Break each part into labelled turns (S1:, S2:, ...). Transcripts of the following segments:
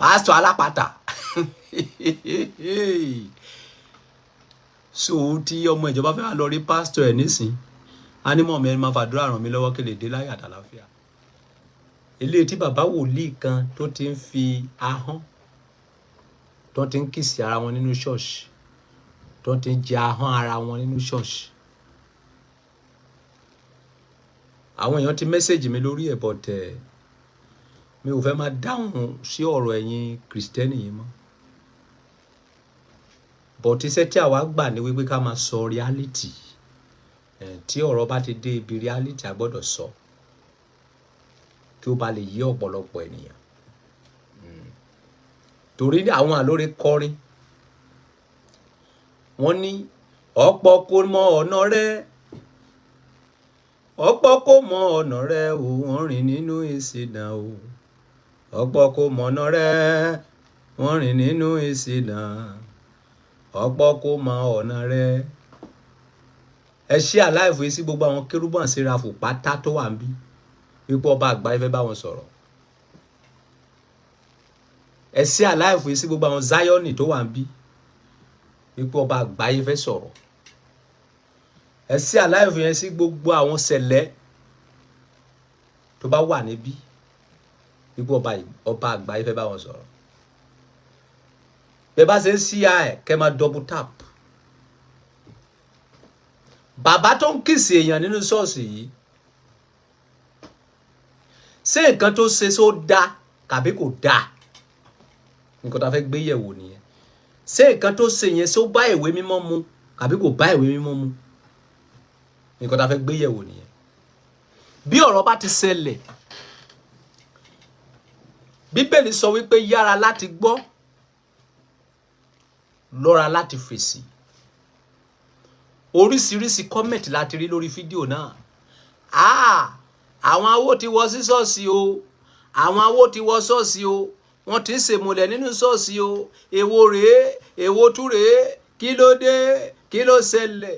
S1: Pásítọ̀ alápàtà. So tí ọmọ ìjọba fẹ́ wá lọ rí pásítọ̀ ẹ̀ nísìn, á ní mọ̀ mi ẹni máa fàdúrà ràn mí lọ́wọ́ kí lè dé láyọ̀ àtàlàáfíà. Ilé tí bàbá wòlíì kan tó ti ń fi ahọ́n, tó ti ń kìsì ara wọn nínú ṣọ́ọ̀ṣì, tó ti ń jẹ ahọ́n ara wọn nínú ṣọ́ọ̀ṣì. Àwọn èèyàn ti mẹ́sẹ̀gì mi lórí ẹ̀, but mi ò fẹ́ máa dáhùn sí ọ̀rọ̀ ẹ̀yin kìrìsìtẹ́nì yìí mọ́. But iṣẹ́ tí àwa gbà ní wípé ká máa sọ reality. Tí ọ̀rọ̀ bá ti dé ibi reality, a gbọ́dọ̀ sọ kí ó bá lè yé ọ̀pọ̀lọpọ̀ ènìyàn. Torí àwọn àlórí kọrin, wọ́n ní ọ̀pọ̀ kò mọ ọ̀nà rẹ̀, ọ̀pọ̀ kò mọ ọ̀nà rẹ̀ o, wọ́n rìn nínú ìṣìnà o. Ọ̀pọ̀ kò mọ ọ̀nà rẹ̀, wọ́n rìn nínú ìṣìnà. Ọ̀pọ̀ kò mọ ọ̀nà rẹ̀. Ẹ ṣí àláìfò yìí sí gbogbo àwọn kérúbù àti séráfù pátá tó wà níbí, wípé ọba àgbáyé fẹ́ bá wọn sọ̀rọ̀. Ẹ ṣí àláìfò yìí sí gbogbo àwọn záyọ́nì tó wà níbí, wípé ọba àgbáyé fẹ́ sọ̀rọ̀. Ẹ ṣí àláìfò yẹn sí gbogbo àwọn sẹ̀lẹ̀ tó bá wà níbí, wípé ọba àgbáyé fẹ́ bá wọn sọ̀rọ̀. Bẹ́ẹ̀ bá ṣe ń ṣí ẹ kẹ́ máa double tap. Bàbá tó ń kìsì èèyàn nínú ṣọ́ọ̀ṣì yìí, ṣé nǹkan tó ṣe só da kàbí kò da? Nǹkan tó a fẹ́ gbé yẹ̀wò nìyẹn. Ṣé nǹkan tó ṣe yẹn só bá ìwé mímọ́ mu kàbí kò bá ìwé mímọ́ mu? Nǹkan tó a fẹ́ gbé yẹ̀wò nìyẹn. Bí ọ̀rọ̀ bá ti ṣẹlẹ̀, Bíbélì sọ wípé yára láti gbọ́, lọ́ra láti fèsì. Oríṣiríṣi kọ́mẹ̀tì láti rí lórí fídíò náà. Àwọn awó ti wọ sí ṣọ́ọ̀ṣì o, àwọn awó ti wọ ṣọ́ọ̀ṣì o, wọ́n ti ń ṣèmùlẹ̀ nínú ṣọ́ọ̀ṣì o, èwo rèé, èwo tún rèé, kí ló dé, kí ló ṣẹlẹ̀?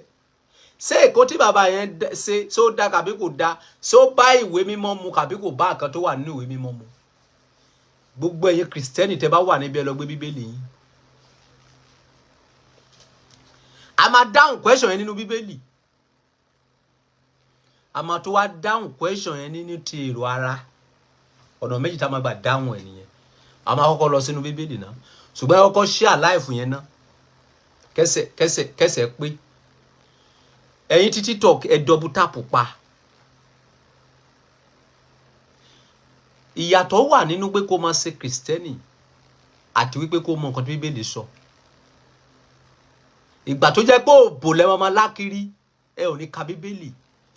S1: Ṣé èkó tí bàbá yẹn ṣe ṣó da kàbí kò da? Ṣó bá ìwé mímọ́ mu kàbí kò bá nǹkan tó wà nínú ìwé mímọ́ mu? Gbogbo ẹ̀yin kìrìsìtẹ́nì tẹ́ bá wà níbi, ẹ lọ gbé Bíbélì yín. A máa dáhùn question yẹn nínú Bíbélì. A máa tó wá dáhùn question yẹn nínú ti èrò ara. Ọ̀nà méjì tá a máa gbà dáhùn ẹ̀ nìyẹn. A máa kọ́kọ́ lọ sínú Bíbélì náà. Ṣùgbọ́n ẹ kọ́kọ́ share life yẹn náà. Kẹsẹ̀ kẹsẹ̀ kẹsẹ̀ pé. Ẹ̀yin tí TikTok ẹ double tap pa. Ìyàtọ̀ wà nínú pé kó máa ṣe kìrìsìtẹ́nì àti wípé kó mọ nǹkan tí Bíbélì sọ. Ìgbà tó jẹ́ pé òbò lẹ́ máa lákiri, ẹ ò ní ka Bíbélì,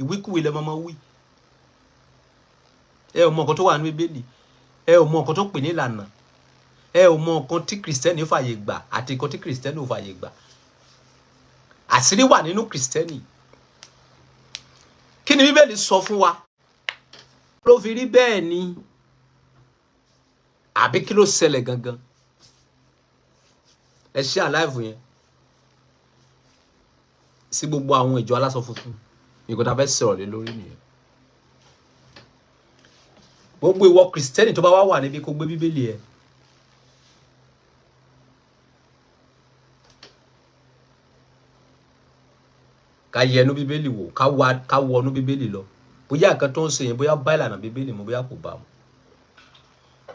S1: ìwíkúwìí lẹ́ máa wí. Ẹ ò mọ nǹkan tó wà nínú Bíbélì, ẹ ò mọ nǹkan tó pè ní ìlànà, ẹ ò mọ nǹkan tí kìrìsìtẹ́nì fàyè gbà àti nǹkan tí kìrìsìtẹ́nì ò fàyè gbà. Àṣírí wà nínú kìrìsìtẹ́nì. Kí ni Bíbélì sọ fún wa? Ló fi rí bẹ́ẹ̀ ni, àbí kí ló ṣẹlẹ̀ gangan? Ẹ ṣí àláìfù yẹn sí gbogbo àwọn ìjọ aláṣọ funfun. Nǹkan tá a fẹ́ sọ̀rọ̀ lé lórí nìyẹn. Gbogbo ìwọ kìrìsìtẹ́nì tó bá wà níbi, kó gbé Bíbélì ẹ. Ká yẹnu Bíbélì wò, ká wọnú Bíbélì lọ. Bóyá nǹkan tó ń ṣe yẹn, bóyá bá ìlànà Bíbélì mu, bóyá kò bá mu.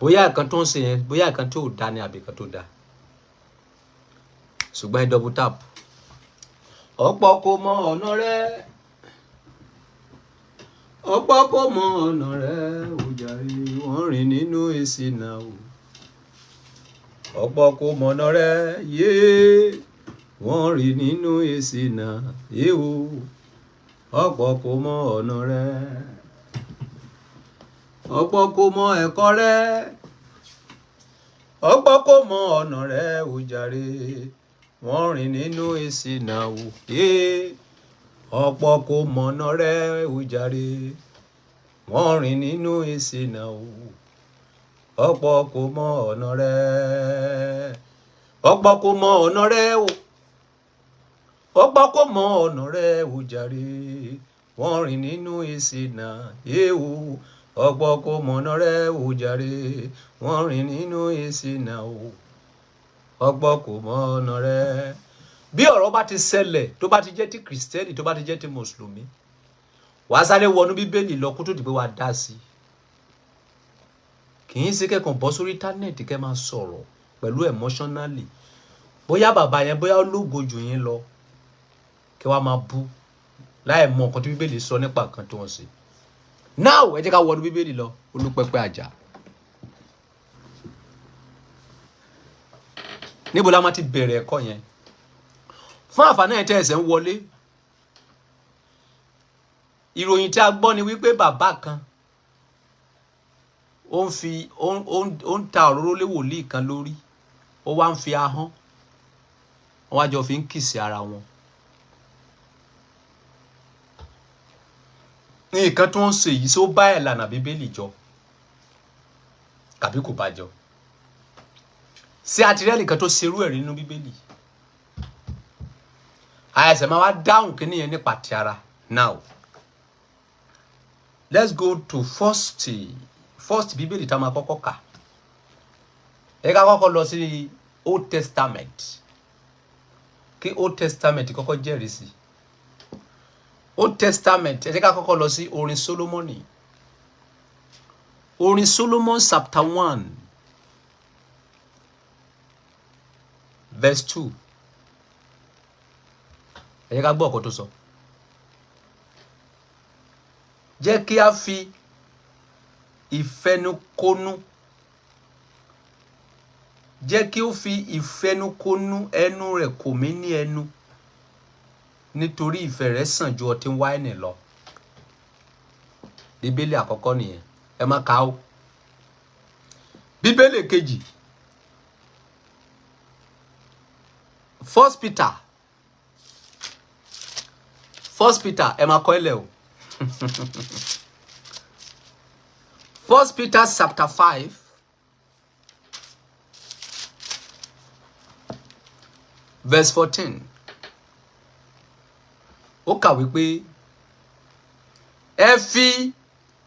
S1: Bóyá nǹkan tó ń ṣe yẹn, bóyá nǹkan tó da ni àbí nǹkan tó da. Ṣùgbọ́n ẹ double tap. Ọ̀pọ̀ kò mọ ọ̀nà rẹ̀. Ọ̀pọ̀ kò mọ ọ̀nà rẹ̀, ó jàre, wọ́n rìn nínú ìṣìnà o. Ọ̀pọ̀ kò mọ ọ̀nà rẹ̀, yé, wọ́n rìn nínú ìṣìnà, yé o. Ọ̀pọ̀ kò mọ ọ̀nà rẹ̀. Ọ̀pọ̀ kò mọ ẹ̀kọ́ rẹ̀. Ọ̀pọ̀ kò mọ ọ̀nà rẹ̀, ó jàre, wọ́n rìn nínú ìṣìnà o. Yé, ọ̀pọ̀ kò mọ ọ̀nà rẹ̀, ó jàre, wọ́n rìn nínú ìṣìnà o. Ọ̀pọ̀ kò mọ ọ̀nà rẹ̀. Ọ̀pọ̀ kò mọ ọ̀nà rẹ̀ o. Ọ̀pọ̀ kò mọ ọ̀nà rẹ̀, ó jàre, wọ́n rìn nínú ìṣìnà, yé o. Ọ̀pọ̀ kò mọ̀nà rẹ̀ ò jàre, wọ́n rìn nínú ìṣìnà o. Ọ̀pọ̀ kò mọ̀nà rẹ̀. Bí ọ̀rọ̀ bá ti ṣẹlẹ̀, tó bá ti jẹ́ ti Kìrìsìtẹ́nì, tó bá ti jẹ́ ti Mùsùlùmí, wàá sáré wọnú Bíbélì lọ kó tó di pé wàá dá sí i. Kì í ṣe kẹ́kàn bọ́ sórí íńtánẹ́ẹ̀tì kẹ́ máa sọ̀rọ̀ pẹ̀lú emotionally. Bóyá bàbá yẹn, bóyá ó lógo jù yín lọ, kí wàá máa bú láì mọ nǹkan tí Bíbélì sọ nípa nǹkan tó ń ṣe. Now, ẹ jẹ́ ká wọnú Bíbélì lọ. Olúpẹpẹ àjà, níbo la máa ti bẹ̀rẹ̀ ẹ̀kọ́ yẹn? Fún àǹfààní ẹ̀ tẹ́ ẹ̀sẹ̀ ń wọlé, ìròyìn tí a gbọ́ ni wípé bàbá kan ó ń fi ó ń ta òróró lé wòlíì kan lórí, ó wá ń fi ahọ́n, wọ́n wá jọ fi ń kiss ara wọn. Nǹkan tó ń ṣe yìí, ṣó bá ìlànà Bíbélì jọ tàbí kò bá jọ? Ṣé a ti rí ẹnìkan tó ṣerú ẹ̀rí nínú Bíbélì? Àìsàn máa wá dáhùn kíní yẹn nípa ti ara. Now, let's go to first Bíbélì tá a máa kọ́kọ́ kà. Ẹ ká kọ́kọ́ lọ sí Old Testament, kí Old Testament kọ́kọ́ jẹ́rìí sí Old Testament. Ẹ jẹ́ ká kọ́kọ́ lọ sí Orin Solomoni, Orin Solomon chapter 1 verse 2. Ẹ jẹ́ ká gbọ́ ọ̀kọ́ tó sọ. Jẹ́ kí a fi ìfẹnukonu, jẹ́ kí ó fi ìfẹnukonu ẹnu rẹ̀ kò mí ní ẹnu, nítorí ìfẹ́ rẹ̀ sàn ju ọtí wáìnì lọ. Bíbélì àkọ́kọ́ nìyẹn, ẹ má kà ó. Bíbélì kejì, First Peter, First Peter, ẹ máa kọ ẹ lẹ o. First Peter chapter 5 verse 14, ó kà wípé ẹ fi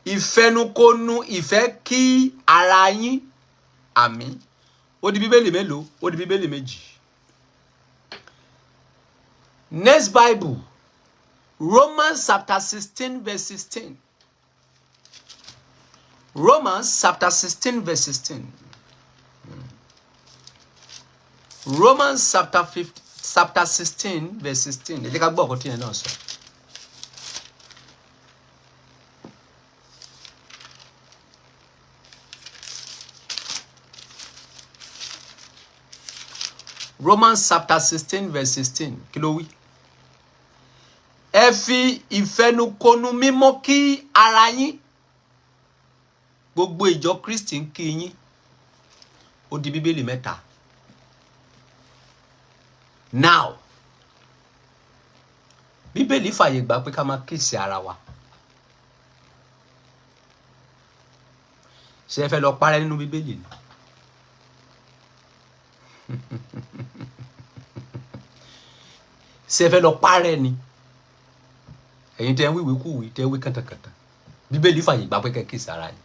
S1: ìfẹnukonu ìfẹ́ kí ara yín. Àmín. Ó di Bíbélì mélòó? Ó di Bíbélì méjì. Next Bible, Romans chapter 16 verse 16. Romans chapter 16 verse 16. Romans chapter 50, chapter 16 verse 16. Ẹ jẹ́ ká gbọ́ ọ̀kọ́ tí yẹn náà sọ. Romans chapter 16 verse 16, kí ló wí? Ẹ fi ìfẹnukonu mímọ́ kí ara yín. Gbogbo ìjọ Kristi ń kí yín. Ó di Bíbélì mẹ́ta. Now, Bíbélì fàyè gbà pé ká máa kiss ara wa. Ṣé ẹ fẹ́ lọ parẹ́ nínú Bíbélì ni? Ṣé ẹ fẹ́ lọ parẹ́ ni? Ẹ̀yin tẹ́ ń wíwí kúwì, tẹ́ ń wí kàntàkàntà, Bíbélì fàyè gbà pé kẹ́ kiss ara yín.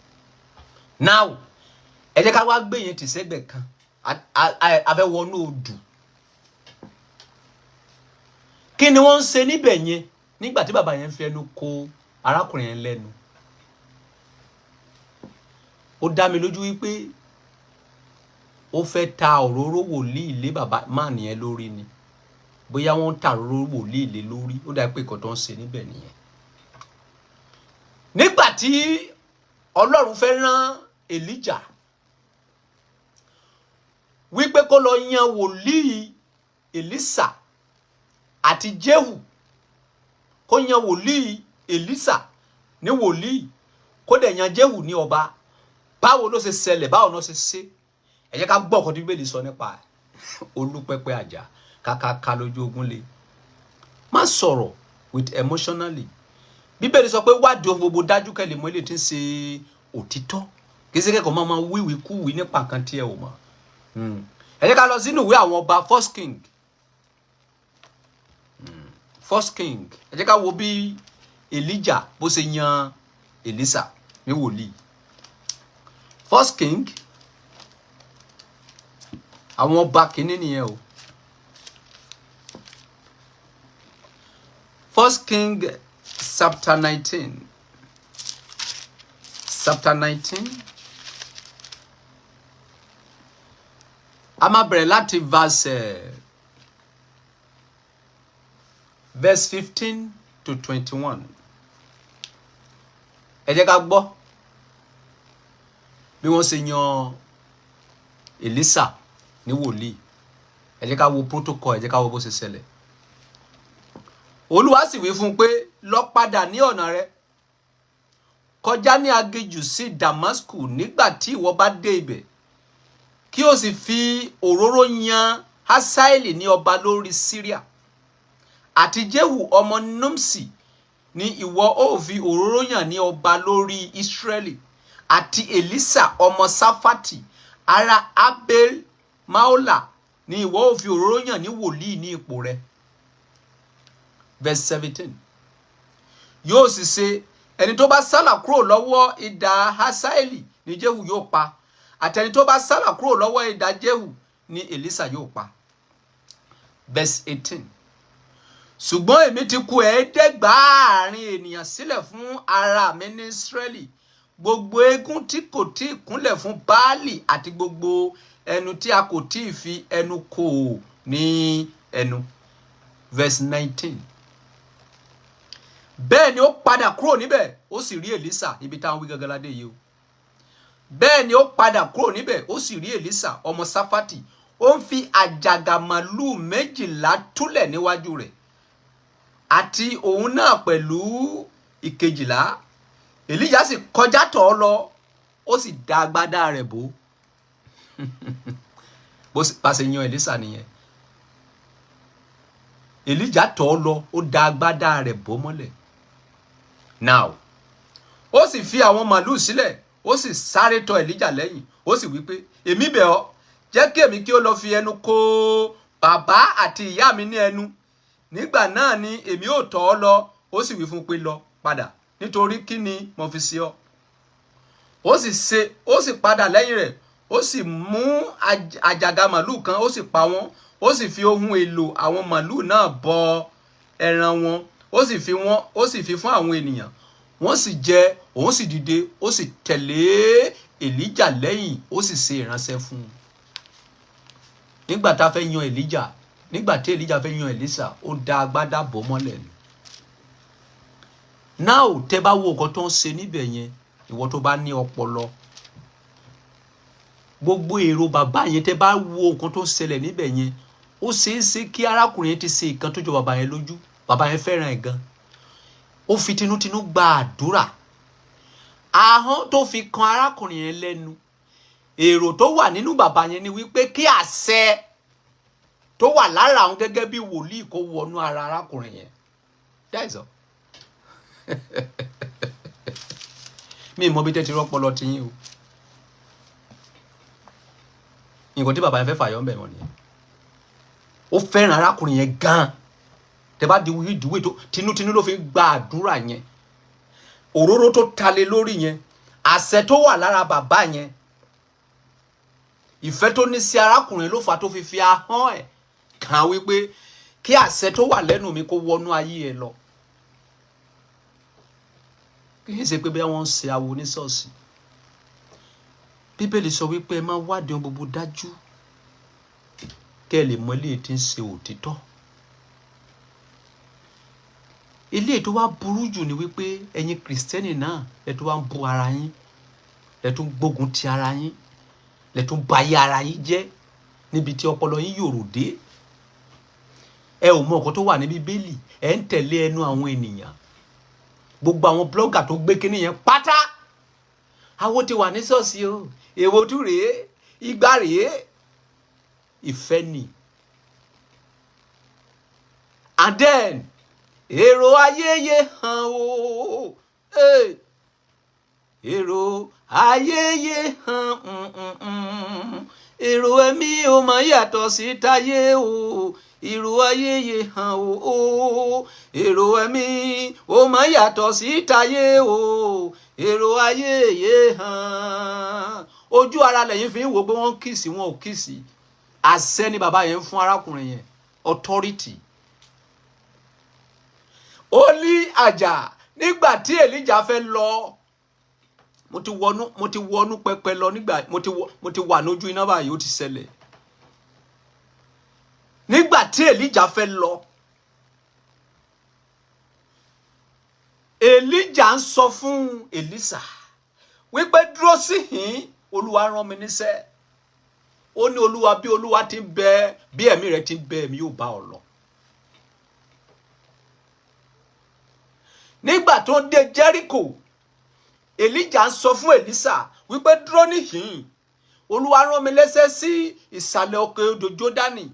S1: Now, ẹ jẹ́ ká wá gbé yẹn tì sẹ́gbẹ̀ẹ́ kan. A fẹ́ wọnú odù. Kí ni wọ́n ń ṣe níbẹ̀ yẹn nígbà tí bàbá yẹn fi ẹnu kò arákùnrin yẹn lẹ́nu? Ó dá mi lójú wípé ó fẹ́ ta òróró wòlíì lé bàbá máà yẹn lórí ni. Bóyá wọ́n ń ta òróró wòlíì lé lórí, ó dá pé nǹkan tó ń ṣe níbẹ̀ nìyẹn. Nígbà tí Ọlọ́run fẹ́ rán Èlíjà wípé kó lọ yan wòlíì Èlísà àti Jéhù, kó yan wòlíì Èlísà ní wòlíì, kó dẹ̀ yan Jéhù ní ọba, báwo ló ṣe ṣẹlẹ̀? Báwo ló ṣe ṣe? Ẹ jẹ́ ká gbọ́ ọ̀kan tí Bíbélì sọ nípa ẹ̀. Olúpẹpẹ àjà kàkàkà lójú ogun le. Má sọ̀rọ̀ with emotionally. Bíbélì sọ pé wádìí ohun gbogbo dájú, kẹ́ lè mọ ilé tí ń ṣe òtítọ́. Kì í ṣe kẹ́kọ̀ọ́ máa wíwìí kúwìí nípa nǹkan tí ẹ ò mọ̀. Ẹ jẹ́ ká lọ sínú ìwé àwọn ọba, First King. First King, ẹ jẹ́ ká wo bí Elijah bó ṣe yan Èlísà ní wòlíì. First King, àwọn ọba kìíní nìyẹn o. First King chapter 19. Chapter 19. A máa bẹ̀rẹ̀ láti verse 15 to 21. Ẹ jẹ́ ká gbọ́ bí wọ́n ṣe yan Èlísà ní wòlíì. Ẹ jẹ́ ká wo protocol, ẹ jẹ́ ká wo bó ṣe ṣẹlẹ̀. Olúwa sì wí fún un pé, lọ padà ní ọ̀nà rẹ, kọjá ní aginjù sí Damasku. Nígbà tí ìwọ bá dé ibẹ̀, kí o sì fi òróró yan Hasaeli ní ọba lórí Syria, àti Jehu ọmọ Nimsi ni ìwọ ó fi òróró yàn ní ọba lórí Israẹli, àti Elisa ọmọ Safati ará Abel Maola ni ìwọ ó fi òróró yàn ní wòlíì ní ipò rẹ̀. Verse 17. Yóò sì ṣe, ẹni tó bá sálà kúrò lọ́wọ́ idà Hasaeli ni Jehu yóò pa, àti ẹni tó bá sálà kúrò lọ́wọ́ idà Jehu ni Elisa yóò pa. Verse 18. Ṣùgbọ́n èmi ti kù 7,000 ènìyàn sílẹ̀ fún ara mi ní Ísírẹ́lì, gbogbo eégún tí kò tí ì kúnlẹ̀ fún Baálì àti gbogbo ẹnu tí a kò tí ì fi ẹnu kò ní ẹnu. Verse 19. Bẹ́ẹ̀ ni ó padà kúrò níbẹ̀, ó sì rí Èlísà, ibi táwọn wí gangan ládé yìí o. Bẹ́ẹ̀ ni ó padà kúrò níbẹ̀, ó sì rí Èlísà ọmọ Sáfátì, ó ń fi àjàgà màlúù 12 túlẹ̀ níwájú rẹ̀, àti òun náà pẹ̀lú ìkejìlá. Èlíjà sì kọjá tọ̀ ọ́ lọ, ó sì da agbádá rẹ̀ bò. Bó bá ṣe yan Èlísà nìyẹn. Èlíjà tọ̀ ọ́ lọ, ó da agbádá rẹ̀ bò mọ́lẹ̀. Now, ó sì fi àwọn màlúù sílẹ̀, ó sì sáré tọ̀ Èlíjà lẹ́yìn, ó sì wí pé, èmi bẹ̀ ọ́, jẹ́ kí èmi kí ó lọ fi ẹnu kò bàbá àti ìyá mi ní ẹnu. Nígbà náà ni èmi ó tọ̀ ọ́ lọ. Ó sì wí fún un pé, lọ padà, nítorí kí ni mo fi ṣe ọ́? Ó sì ṣe, ó sì padà lẹ́yìn rẹ̀, ó sì mú àjàgà màlúù kan, ó sì pa wọ́n, ó sì fi ohun èlò àwọn màlúù náà bọ ẹran wọn, ó sì fi wọ́n, ó sì fi fún àwọn ènìyàn, wọ́n sì jẹ. Òun sì dìde, ó sì tẹ̀lé Èlíjà lẹ́yìn, ó sì ṣe ìránṣẹ́ fún un. Nígbà tá a fẹ́ yan Èlíjà, nígbà tí Èlíjà fẹ́ yan Èlísà, ó da agbádá bò mọ́lẹ̀ ni. Now, tẹ́ bá wo nǹkan tó ń ṣe níbẹ̀ yẹn, ìwọ tó bá ní ọpọlọ, gbogbo èrò bàbá yẹn, tẹ́ bá wo nǹkan tó ń ṣẹlẹ̀ níbẹ̀ yẹn, ó ṣeé ṣe kí arákùnrin yẹn ti ṣe nǹkan tó jọ bàbá yẹn lójú. Bàbá yẹn fẹ́ràn ẹ̀ gan, ó fi tinútinú gba àdúrà. Ahọ́n tó fi kan arákùnrin yẹn lẹ́nu, èrò tó wà nínú bàbá yẹn ni wípé kí àṣẹ tó wà lára àwọn gẹ́gẹ́ bí wòlíì kó wọnú ara arákùnrin yẹn. That is all. Mi mọ bí tẹ́ ti rọ́pọlọ ti yín o. Nǹkan tí bàbá yẹn fẹ́ fàyọ́ ń bẹ̀ wọ́n nìyẹn. Ó fẹ́ràn arákùnrin yẹn gan. Tẹ́ bá di ìdíwé tó tinútinú ló fi gba àdúrà yẹn, òróró tó talé lórí yẹn, àṣẹ tó wà lára bàbá yẹn, ìfẹ́ tó ní sí arákùnrin ló fà tó fi fi ahọ́n ẹ̀ kàn wípé kí àṣẹ tó wà lẹ́nu mi kó wọnú ayé ẹ lọ. Kì í ṣe pé bí wọ́n ń ṣe awo ní ṣọ́ọ̀ṣì. Bíbélì sọ wípé ẹ máa wádìí ohun gbogbo dájú, kẹ́ ẹ lè mọ eléyìí tí ń ṣe òtítọ́. Eléyìí tó wá burú jù ni wípé ẹ̀yin kìrìsìtẹ́nì náà lẹ tó wá ń bu ara yín, lẹ tún gbógun ti ara yín, lẹ tún ba ayé ara yín jẹ́ níbi tí ọpọlọ yín yòrò dé. Ẹ ò mọ nǹkan tó wà ní Bíbélì, ẹ ń tẹ̀lé ẹnu àwọn ènìyàn. Gbogbo àwọn blọ́gà tó gbé kinní yẹn pátá, awo ti wà ní ṣọ́ọ̀ṣì o, èwo tún rèé, igbá rèé, ìfẹ́ ni. And then èrò ayéyé hàn o, èrò ayéyé hàn, èrò ẹ̀mí ò máa yàtọ̀ sí táyé o. Èrò ayéyé hàn o, èrò ẹ̀mí ò máa yàtọ̀ sí táyé o. Èrò ayéyé hàn. Ojú ara lẹ́yìn fi ń wò pé wọ́n kiss, wọn ò kiss. Àṣẹ ni bàbá yẹn ń fún arákùnrin yẹn, authority. Ó ní àjà nígbà tí Èlíjà fẹ́ lọ. Mo ti wọnú pẹpẹ lọ nígbà mo ti wà lójú iná báyìí. Ó ti ṣẹlẹ̀ nígbà tí Èlíjà fẹ́ lọ. Èlíjà ń sọ fún Èlísà wípé, "Dúró síhìn, Olúwa rán mi níṣẹ́." Ó ní, "Olúwa, bí Olúwa ti ń bẹ, bí ẹ̀mí rẹ̀ ti ń bẹ, èmi yóò bá ọ lọ." Nígbà tó dé Jẹ́ríkò, Èlíjà ń sọ fún Èlísà wípé, "Dúró níhìn, Olúwa rán mi lẹ́sẹ̀ sí ìsàlẹ̀ òkè odò Jódánì."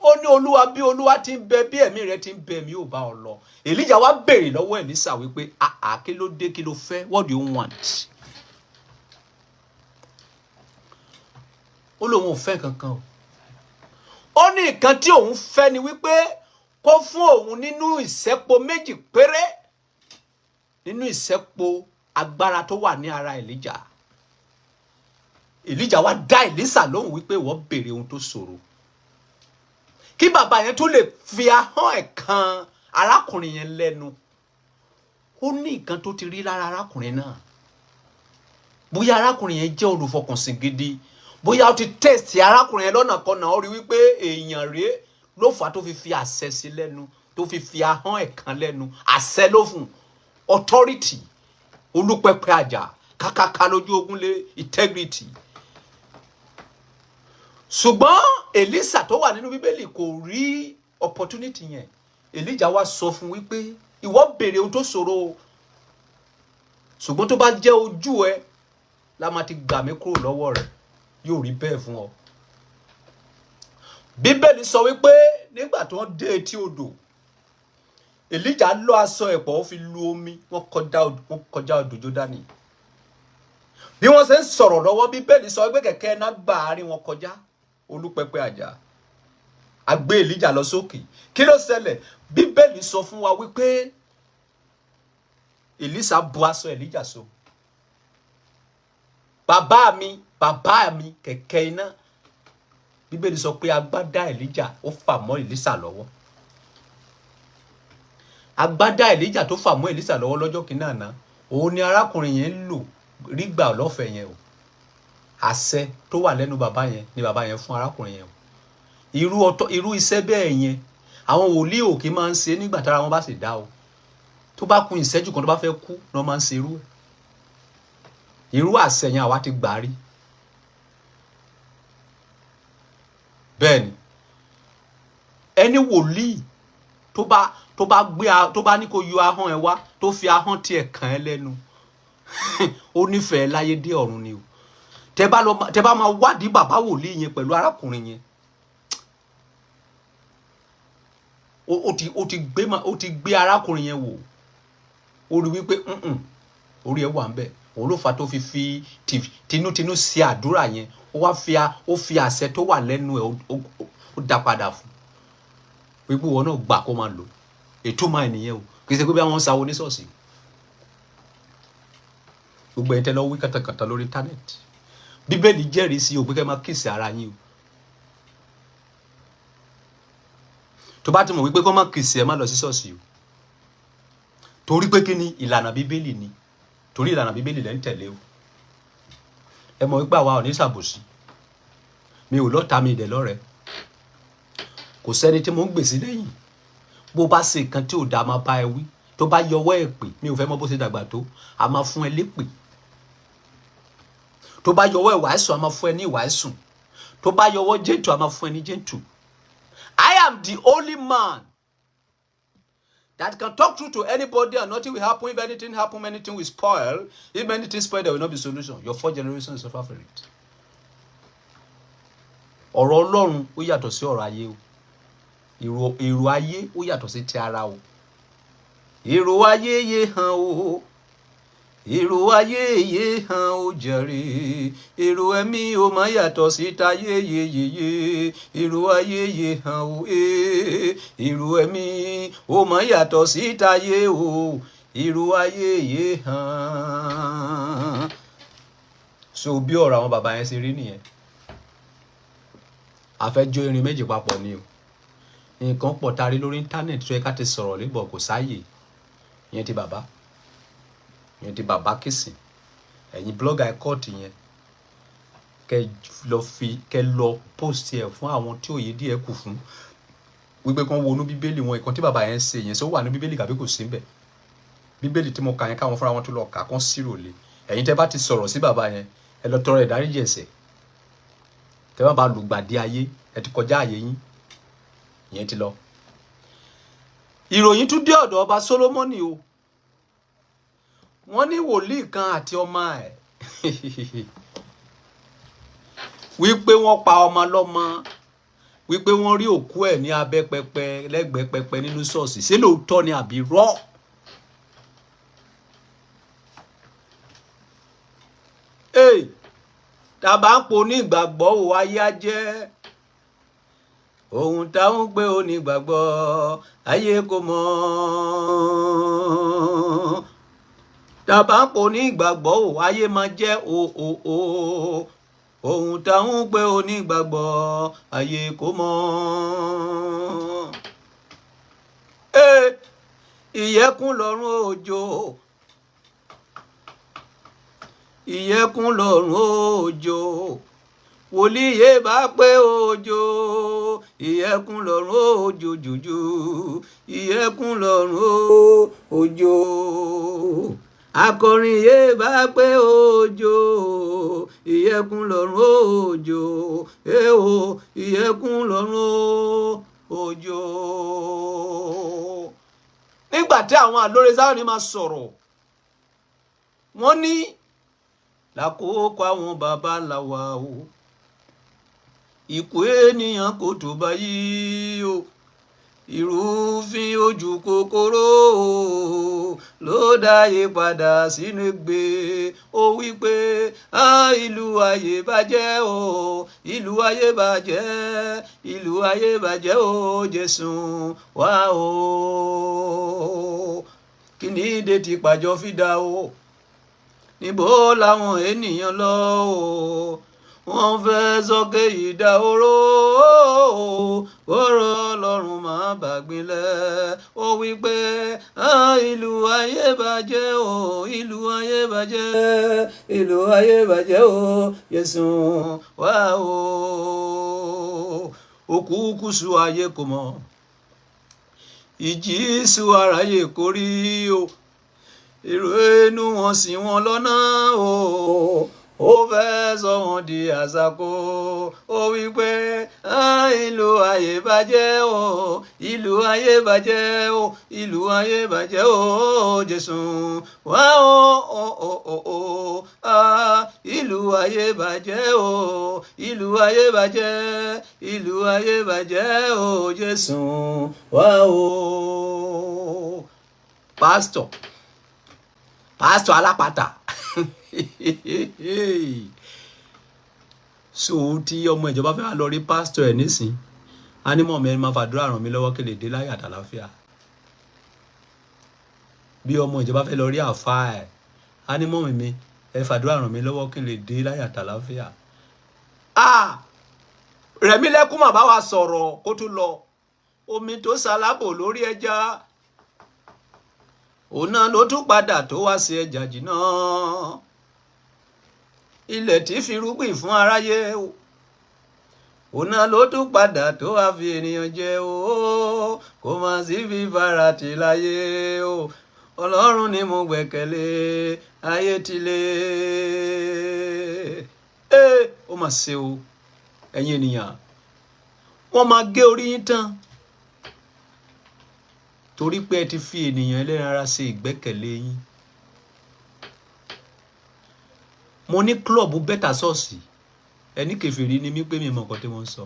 S1: Ó ní, "Olúwa, bí Olúwa ti ń bẹ, bí ẹ̀mí rẹ̀ ti ń bẹ, èmi yóò bá ọ lọ." Èlíjà wá béèrè lọ́wọ́ Èlísà wípé, "Àà, kí ló dé? Kí ló fẹ́? What do you want?" Ó lóun ò fẹ́ kankan o. Ó ní nǹkan tí òun fẹ́ ni wípé kó fún òun nínú ìṣẹ́po 2 péré nínú ìṣẹ́po agbára tó wà ní ara Èlíjà. Èlíjà wá dá Èlísà lóhùn wípé, "Wọ́n béèrè ohun tó ṣòro." Kí bàbá yẹn tó lè fi ahọ́n ẹ̀ kan arákùnrin yẹn lẹ́nu, ó ní nǹkan tó ti rí lára arákùnrin náà. Bóyá arákùnrin yẹn jẹ́ olùfọkànsìn gidi, bóyá ó ti test arákùnrin yẹn lọ́nà kan náà, ó rí wípé èèyàn rèé, ló fà á tó fi fi àṣẹ sí lẹ́nu, tó fi fi ahọ́n ẹ̀ kan lẹ́nu. Àṣẹ ló fún, authority. Olúpẹpẹ àjà kákáká lójú ogun lé, integrity. Ṣùgbọ́n Èlísà tó wà nínú Bíbélì kò rí opportunity yẹn. Èlíjà wá sọ fún wípé, "Ìwọ béèrè ohun tó ṣòro o, ṣùgbọ́n tó bá jẹ́ ojú ẹ la máa ti gbà mí kúrò lọ́wọ́ rẹ̀, yóò rí bẹ́ẹ̀ fún ọ." Bíbélì sọ wípé nígbà tó ń dé etí odò, Èlíjà lọ aṣọ ẹ̀pọ̀, ó fi lu omi, wọ́n kọjá odò Jódánì. Bí wọ́n ṣe ń sọ̀rọ̀ lọ́wọ́, Bíbélì sọ wípé kẹ̀kẹ́ iná gbà àárín wọn kọjá. Olúpẹpẹ àjà a gbé Èlíjà lọ sókè. Kí ló ṣẹlẹ̀? Bíbélì sọ fún wa wípé Èlísà bu aṣọ Èlíjà so. Bàbá mi, bàbá mi, kẹ̀kẹ́ iná. Bíbélì sọ pé agbádá Èlíjà ó fà mọ́ Èlísà lọ́wọ́. Agbádá Èlíjà tó fà mọ́ Èlísà lọ́wọ́ lọ́jọ́ kìíní àná, òun ni arákùnrin yẹn ń lò rí gbà lọ́fẹ̀ẹ́ yẹn o. Àṣẹ tó wà lẹ́nu bàbá yẹn ni bàbá yẹn fún arákùnrin yẹn o. Irú ọtọ irú iṣẹ́ bẹ́ẹ̀ yẹn, àwọn wòlíì òkè máa ń ṣe nígbà tára wọn bá sì dá o. Tó bá kù ìṣẹ́jú kan tó bá fẹ́ kú ni wọ́n máa ń ṣe irú ẹ̀. Irú àṣẹ yẹn àwa ti gbà rí. Bẹ́ẹ̀ ni ẹni wòlíì tó bá gbé tó bá ní kó yọ ahọ́n ẹ wá, tó fi ahọ́n tiẹ̀ kàn ẹ́ lẹ́nu, ó nífẹ̀ẹ́ láyé dé ọ̀run ni o. Tẹ bá lọ, tẹ bá máa wádìí bàbá wòlíì yẹn pẹ̀lú arákùnrin yẹn, ó ti gbé arákùnrin yẹn wò, ó rí wípé orí ẹ wà ń bẹ. Òun ló fà tó fi fi tinútinú ṣe àdúrà yẹn. Ó wá fi ó fi àṣẹ tó wà lẹ́nu ẹ̀, ó dá padà fún wípé ìwọ náà gbà kó máa lò. Ètò máa nìyẹn o. Kì í ṣe pé bí àwọn ń sáwọ ní ṣọ́ọ̀ṣì. Gbogbo ẹ̀yin tẹ́ lọ wí kàtàkàtà lórí íńtánẹ́ẹ̀tì, Bíbélì jẹ́rìí sí o pé kẹ́ máa kiss ara yín o. Tó bá ti mọ̀ wípé kó má kiss ẹ, má lọ sí ṣọ́ọ̀ṣì o. Torí pé kí ni? Ìlànà Bíbélì ni. Torí ìlànà Bíbélì lẹ́ ń tẹ̀lé o. Ẹ mọ̀ wípé àwa ò ní ṣàbòsí. Mi ò lọ́ta, mi ìdẹ̀ lọ́rẹ̀ẹ́. Kò sẹ́ni tí mò ń gbèsè lẹ́yìn. Bó bá ṣe nǹkan tí ò dáa, máa bá ẹ wí. Tó bá yọwọ́ ẹ pè, mi ò fẹ́ mọ̀ bó ṣe dàgbà tó, a máa fún ẹ lépè. Tó bá yọwọ́ ìwà ẹ̀sùn, a máa fún ẹ ní ìwà ẹ̀sùn. Tó bá yọwọ́ jẹ́ntù, a máa fún ẹ ní jẹ́ntù. I am the only man that can talk truth to anybody and nothing will happen. If anything happen, anything will spoil. If anything spoil, there will not be solution. Your four generations suffer for it. Ọ̀rọ̀ Ọlọ́run ó yàtọ̀ sí ọ̀rọ̀ ayé o. Èrò ayé ó yàtọ̀ sí ti ara o. Èrò ayé yé hàn o. Èrò ayé yé hàn o jàre. Èrò ẹ̀mí ó máa yàtọ̀ sí tayé yeyeye. Èrò ayé yé hàn o. Èrò ẹ̀mí ó máa yàtọ̀ sí tayé o. Èrò ayé yé hàn. So bí ọ̀rọ̀ àwọn bàbá yẹn ṣe rí nìyẹn. A fẹ́ jó irin méjì papọ̀ ni o. Nǹkan pọ̀ tari lórí íńtánẹ́ẹ̀tì tó yẹ ká ti sọ̀rọ̀ lébọ̀, kò sáàyè. Ìyẹn ti bàbá, ìyẹn ti bàbá kìsìn. Ẹ̀yin blogger kọ́ọ̀tù yẹn, kẹ lọ fi, kẹ lọ post ẹ̀ fún àwọn tí òye díẹ̀ kù fún, wípé kán wọnú Bíbélì wọn. Ìkan tí bàbá yẹn ń ṣe yẹn, ṣé ó wà ní Bíbélì kàbí kò sí níbẹ̀? Bíbélì tí mo kà yẹn, káwọn fúnra wọn tó lọ kà, kán sírò lé. Ẹ̀yin tẹ́ bá ti sọ̀rọ̀ sí bàbá yẹn, ẹ lọ tọrọ ìdáríjì ẹ̀ṣẹ̀, tẹ́ bá lùgbàdì ayé. Ẹ ti kọjá àyè yín, ìyẹn ti lọ. Ìròyìn tún dé ọ̀dọ̀ ọba Solomoni o. Wọ́n ní wòlíì kan àti ọmọ ẹ̀, wípé wọ́n pa ọmọ lọ́mọ, wípé wọ́n rí òkú ẹ̀ ní abẹ́ pẹpẹ, lẹ́gbẹ̀ẹ́ pẹpẹ nínú ṣọ́ọ̀ṣì. Ṣé lóòótọ́ ni àbí rọ́? Ee, tàbá ń po ní ìgbàgbọ́ ò, ayé á jẹ́ ohun táwọn pé ó ní ìgbàgbọ́, ayé kò mọ̀. Tàbá ń po ní ìgbàgbọ́ ò, ayé máa jẹ́ o o o ohun táwọn pé ó ní ìgbàgbọ́, ayé kò mọ̀. Ee, ìyẹ́kùn lọ́rùn òjò, ìyẹ́kùn lọ́rùn òjò, wòlíì yé bá pé òjò, ìyẹ́kùn lọ́rùn òjò jòjò, ìyẹ́kùn lọ́rùn òjò, akọrin yé bá pé òjò, ìyẹ́kùn lọ́rùn òjò, èèwò, ìyẹ́kùn lọ́rùn òjò. Nígbà tí àwọn àlóore Sáyọ́nì máa sọ̀rọ̀, wọ́n ní lákòókò àwọn baba ńlá wa o, ikú ènìyàn kò tó báyìí o, ìrúfin ojú kòkòrò ló dáyé padà sínú ègbé. Ó wí pé ìlú ayé bàjẹ́ o, ìlú ayé bàjẹ́, ìlú ayé bàjẹ́ o, Jésù wá o. Kí ni ìdè tí pàjọ fi dá o? Níbo làwọn ènìyàn lọ o? Wọ́n fẹ́ sọ́kè ìdá oró, ọ̀rọ̀ Ọlọ́run máa bàgbìnlẹ̀. Ó wí pé ìlú ayé bàjẹ́ o, ìlú ayé bàjẹ́, ìlú ayé bàjẹ́ o, Jésù wá o. Òkú kùsù ayé kò mọ̀, ìjì sùn aráyé kò rí o, èrò inú wọn sì wọn lọ́nà o, ó fẹ́ sọ wọn di àṣàkó. Ó wí pé ìlú ayé bàjẹ́ o, ìlú ayé bàjẹ́ o, ìlú ayé bàjẹ́ o, Jésù wá o o o o, ìlú ayé bàjẹ́ o, ìlú ayé bàjẹ́, ìlú ayé bàjẹ́ o, Jésù wá o. Pásítọ̀, pásítọ̀ alápàtà. So tí ọmọ ìjọba fẹ́ wá lọ rí pásítọ̀ ẹ̀ nísìn, á ní mọ̀ mi, ẹni máa fàdúrà ràn mí lọ́wọ́ kí lè dé láyọ̀ àtàlàáfíà. Bí ọmọ ìjọba fẹ́ lọ rí àfáà ẹ̀, á ní mọ̀ mi, ẹ fàdúrà ràn mí lọ́wọ́ kí lè dé láyọ̀ àtàlàáfíà. Ah, Rẹ̀mílẹ́kún mà bá wa sọ̀rọ̀ kó tún lọ. Omi tó ṣalábò lórí ẹja, òun náà ló tún padà tó wá sí ẹja jìnnà. Ilẹ̀ tí firúgbìn fún aráyé, òun náà ló tún padà tó wá fi ènìyàn jẹ o. Kò má sí fífara tì láyé o. Ọlọ́run ni mo gbẹ́kẹ̀lé, ayé ti lé. Ee, ó mà ṣe o. Ẹ̀yin ènìyàn, wọ́n máa gé orí yín tán torí pé ẹ ti fi ènìyàn ẹlẹ́ran ara ṣe ìgbẹ́kẹ̀lé yín. Mo ní klọ́ọ̀bù bẹ́tà ṣọ́ọ̀ṣì, ẹni kèfèrí ni mí pé mi mọ̀ nǹkan tí wọ́n ń sọ.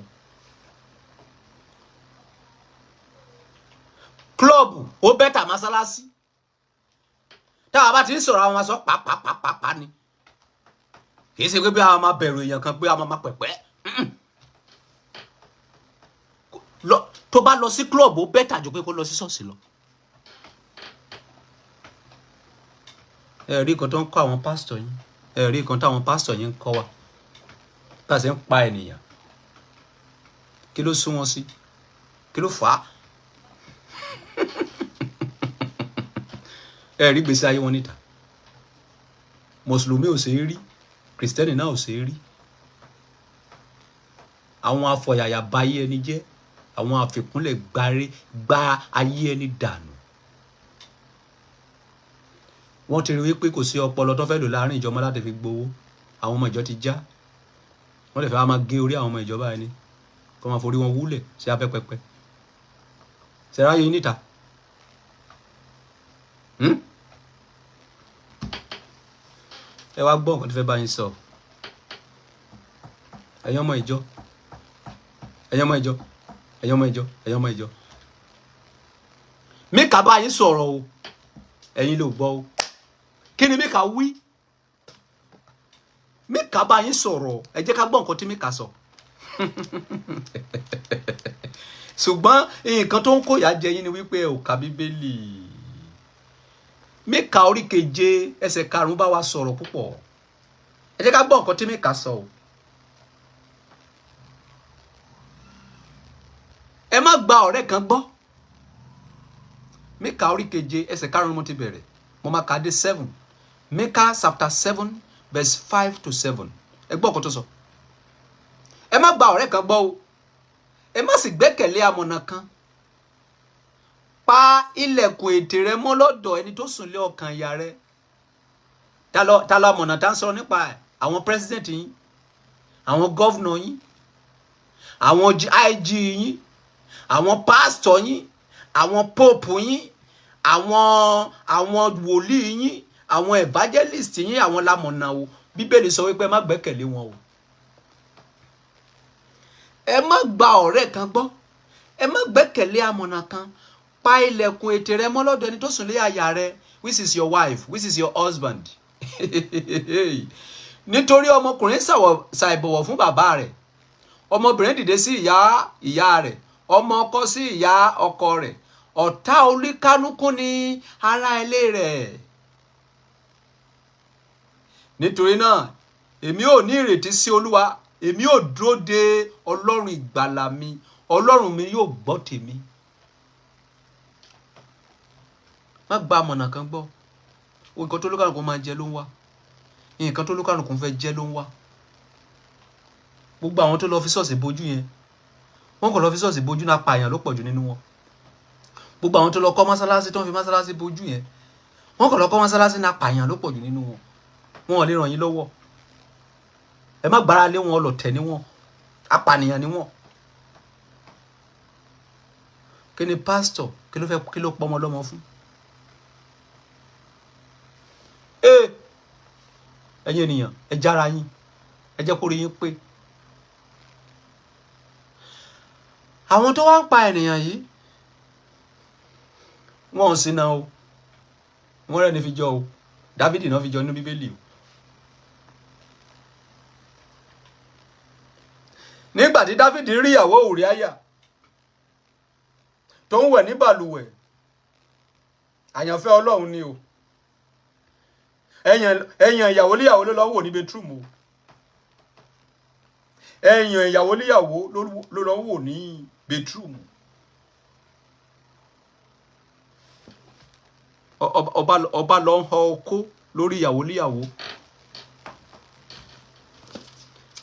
S1: Klọ́ọ̀bù ó bẹ́tà mọ́sálásí. Táwa bá ti ń sọ̀rọ̀, àwọn aṣọ pàápàápàápàá ni. Kì í ṣe pé bí àwọn máa bẹ̀rù èèyàn kan, pé àwọn máa pẹ̀pẹ́. Tó bá lọ sí klọ́ọ̀bù, ó bẹ́tà ju pé kó lọ sí ṣọ́ọ̀ṣì lọ. Ẹ rí nǹkan tó ń kọ́ àwọn pásítọ̀ yín. Ẹ̀rí kan táwọn pásítọ̀ yẹn ń kọ́ wa bá a ṣe ń pa ènìyàn. Kí ló sún wọn sí? Kí ló fà á? Ẹ̀rí gbèsè ayé wọn níta. Mùsùlùmí ò ṣe é rí, kìrìsìtẹ́nì náà ò ṣe é rí. Àwọn afọ̀yàyà ba ayé ẹni jẹ́, àwọn àfikúnlẹ̀ gbáre gba ayé ẹni dànù. Wọ́n ti rí wípé kò sí ọpọlọ tó fẹ́ lò láàrin ìjọba láti fi gbowó. Àwọn ọmọ ìjọ ti já. Wọ́n lè fẹ́ wá máa gé orí àwọn ọmọ ìjọba ẹni kó máa forí wọn wúlẹ̀ sí abẹ́ pẹpẹ. Ṣẹ̀ráyé yín níta. Ẹ wá gbọ́ nǹkan tó fẹ́ bá yín sọ. Ẹ̀yin ọmọ ìjọ, ẹ̀yin ọmọ ìjọ, ẹ̀yin ọmọ ìjọ, ẹ̀yin ọmọ ìjọ. Míkà bá yín sọ̀rọ̀ o, ẹ̀yin ló gbọ́ o. Kí ni Míkà wí? Míkà bá yín sọ̀rọ̀, ẹ jẹ́ ká gbọ́ nǹkan tí Míkà sọ. Ṣùgbọ́n nǹkan tó ń kóyà jẹ yín ni wípé ẹ ò ka Bíbélì. Míkà orí keje ẹsẹ̀ 5 bá wa sọ̀rọ̀ púpọ̀. Ẹ jẹ́ ká gbọ́ nǹkan tí Míkà sọ o. Ẹ má gba ọ̀rẹ́ kan gbọ́. Míkà orí keje ẹsẹ̀ 5 mo ti bẹ̀rẹ̀. Mo máa kà á dé 7. Míkà chapter 7 verse 5 to 7. Ẹ gbọ́ nǹkan tó sọ. Ẹ má gba ọ̀rẹ́ kan gbọ́ o. Ẹ má sì gbẹ́kẹ̀lé amọ̀nà kan. Pa ilẹ̀kùn ètè rẹ mọ́ lọ́dọ̀ ẹni tó sùn lé ọkàn ìyá rẹ. Ta lọ amọ̀nà tá ń sọ nípa ẹ̀? Àwọn president yín, àwọn governor yín, àwọn IG yín, àwọn pastor yín, àwọn pope yín, àwọn wòlíì yín, àwọn evangelist yín, àwọn lamọ̀nà o. Bíbélì sọ wípé ẹ má gbẹ́kẹ̀lé wọn o. Ẹ má gba ọ̀rẹ́ kan gbọ́. Ẹ má gbẹ́kẹ̀lé amọ̀nà kan. Pa ilẹ̀kùn ètè rẹ mọ́ lọ́dọ̀ ẹni tó sùn lé àyà rẹ, which is your wife, which is your husband. Nítorí ọmọkùnrin ṣàìbọ̀wọ̀ fún bàbá rẹ̀, ọmọbìnrin dìde sí ìyá rẹ̀, ọmọ ọkọ sí ìyá ọkọ rẹ̀, ọ̀tá olúkánúkú ni ará ilé rẹ̀. Nítorí náà, èmi ò ní ìrètí sí Olúwa, èmi ò dúró de Ọlọ́run ìgbàlà mi, Ọlọ́run mi yóò gbọ́ tèmi. Má gba amọ̀nà kan gbọ́. Nǹkan tó lókàlùkù máa jẹ ló ń wá. Nǹkan tó lókàlùkù fẹ́ jẹ ló ń wá. Gbogbo àwọn tó lọ fi ṣọ́ọ̀ṣì bojú yẹn, wọ́n kàn lọ fi ṣọ́ọ̀ṣì bojú náà, pààyàn ló pọ̀jù nínú wọn. Gbogbo àwọn tó lọ kọ́ mọ́sálásí tó ń fi mọ́sálásí bojú yẹn, wọ́n kàn lọ kọ́ mọ́sálásí náà, pààyàn ló pọ̀jù nínú wọn. Wọn ò lè ràn yín lọ́wọ́. Ẹ má gbára lé wọn, ọlọ̀tẹ̀ ni wọ́n, apànìyàn ni wọ́n. Kí ni pásítọ̀ kí ló fẹ́ kí ló pọmọ lọ́mọ fún? Ẹ̀yin ènìyàn, ẹ jára yín, ẹ jẹ́ kó rí yín pé. Àwọn tó wá ń pa ènìyàn yìí, wọn ò sí náà o. Wọ́n rẹ́ni fi jọ o. Dávìdì náà fi jọ nínú Bíbélì o. Nígbà tí Dávìdì rí ìyàwó Ùríáyà tó ń wẹ̀ ní bàlùwẹ̀, àyànfẹ́ Ọlọ́run ni o. Ẹ̀yàn ìyàwó níyàwó ló lọ wò ní bedroom o. Ẹ̀yàn ìyàwó níyàwó ló lọ wò ní bedroom. Ọba lọ ń họ okó lórí ìyàwó níyàwó.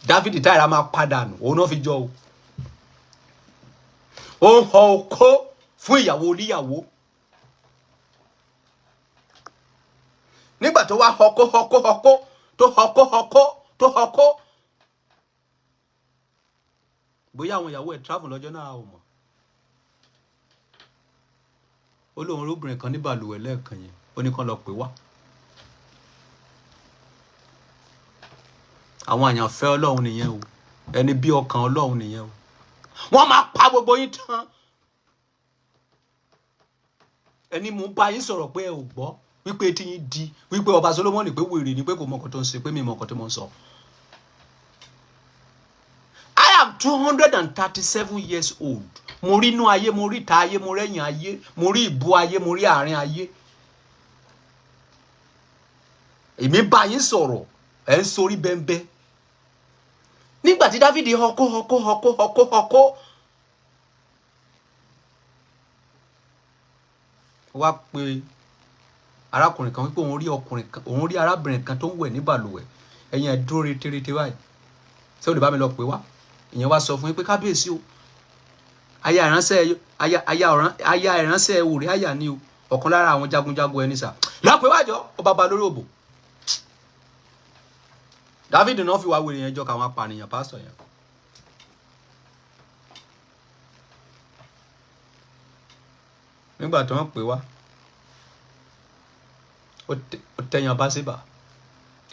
S1: Dávìdì táyà máa padà nù, òun náà fi jọ o. Ó ń họ okó fún ìyàwó oníyàwó. Nígbà tó wá họkó họkó họkó tó họkó họkó tó họkó. Bóyá àwọn ìyàwó ẹ̀ travel lọ́jọ́ náà ò mọ̀. Ó lóun olóbìnrin kan ní bàlùwẹ̀ lẹ́ẹ̀kan yẹn, ó ní kán lọ pè wá. Àwọn àyànfẹ́ Ọlọ́run nìyẹn o. Ẹni bí ọkàn Ọlọ́run nìyẹn o. Wọ́n máa pa gbogbo yín tán. Ẹni mò ń bá yín sọ̀rọ̀ pé ẹ ò gbọ́, wípé etí yín di, wípé ọba Solomoni pé wèrè ni, pé kò mọ nǹkan tó ń ṣe, pé mi mọ nǹkan tó mò ń sọ. I am 237 years old. Mo rí inú ayé, mo rí ìta ayé, mo rẹ́yìn ayé, mo rí ìbú ayé, mo rí àárín ayé. Èmi bá yín sọ̀rọ̀. Ẹ̀ ń sorí bẹ́ńbẹ́. Nígbà tí Dáfídì họkó họkó họkó họkó họkó, wá pé arákùnrin kan wípé òun rí ọkùnrin kan, òun rí arábìnrin kan tó ń wẹ̀ ní balùwẹ̀. Ẹ̀yin ẹ̀ dúró reterete báyìí, ṣé o lè bá mi lọ pè wá? Ìyẹn wá sọ fún yín pé kábíyèsí o, aya ìránṣẹ́, aya ìránṣẹ́ Ùríáyà ni o, ọ̀kan lára àwọn jagunjagun ẹni sà. Lọ pè wájọ, ọba ba lórí òbò. David náà fi wá wèrè yẹn jọ káwọn apànìyàn pásítọ̀ yẹn. Nígbà tí wọ́n pè wá, ó tẹ̀yàn Báṣíbà,